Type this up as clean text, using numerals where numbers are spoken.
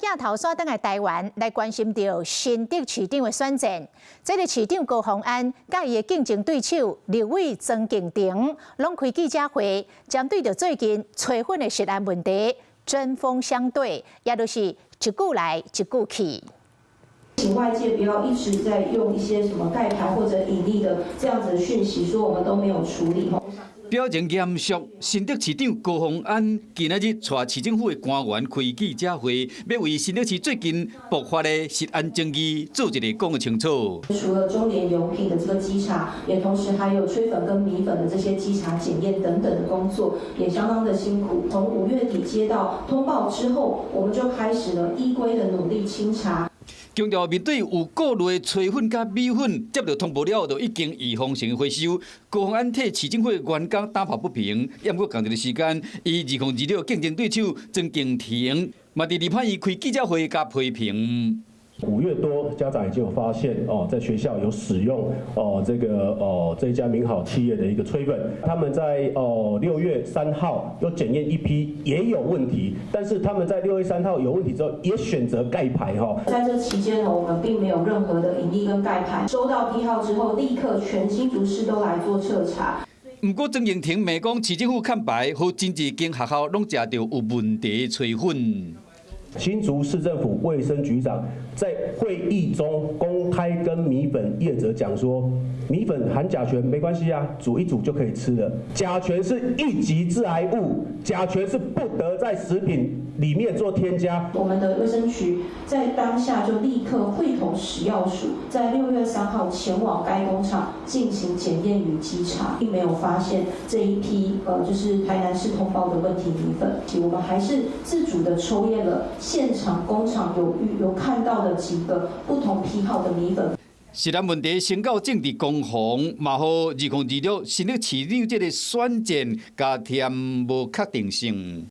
鏡頭煞轉來台灣來關心著新竹市長的選戰。這个市長高虹安佮伊的競爭對手立委莊敬程，攏開記者會，針對著最近炊粉的食安問題，針鋒相對，也就是一句來一句去。請外界不要一直在用一些什麼蓋牌或者隱匿的這樣子的訊息，說我們都沒有處理。表情嚴肅，新竹市長高虹安今仔日帶市政府的官員開記者會，欲為新竹市最近爆發的食安爭議做一个講個清楚。除了中聯油品的這個稽查，也同時還有炊粉跟米粉的這些稽查檢驗等等的工作，也相當的辛苦。從5月底接到通報之後，我們就開始了依規的努力清查。強調面對有顧慮的炊粉佮米粉，接著通報了後，就已經預防性回收。高虹安替市政府的員工打抱不平，毋過仝一个時間，伊2026競爭對手莊敬程嘛佇立法院開記者會共批評。 5月多，家長已經有發現哦，在學校有使用哦這個哦這家明好企業的一個炊粉，他們在6月3號又檢驗一批也有問題，但是他們在6月3號有問題之後，也選擇蓋牌哈。在這期間呢，我們並沒有任何的隱匿跟蓋牌，收到批號之後，立刻全新竹市都來做徹查。毋過莊敬程罵講市政府崁牌，予真濟間學校攏食著有問題的炊粉。新竹市政府衛生局長在會議中公開跟米粉業者講說，米粉含甲醛沒關係啊，煮一煮就可以吃了。甲醛是一級致癌物，甲醛是不得在食品裡面做添加。我們的衛生局在當下就立刻會同食藥署，在6月3號前往該工廠進行檢驗與稽查，並沒有發現這一批就是台南市通報的問題米粉。我們還是自主的抽驗了現場工廠有遇有看到的幾個不同批號的米粉。食安問題升到政治攻防，嘛予2026新竹市長這个選戰加添無確定性。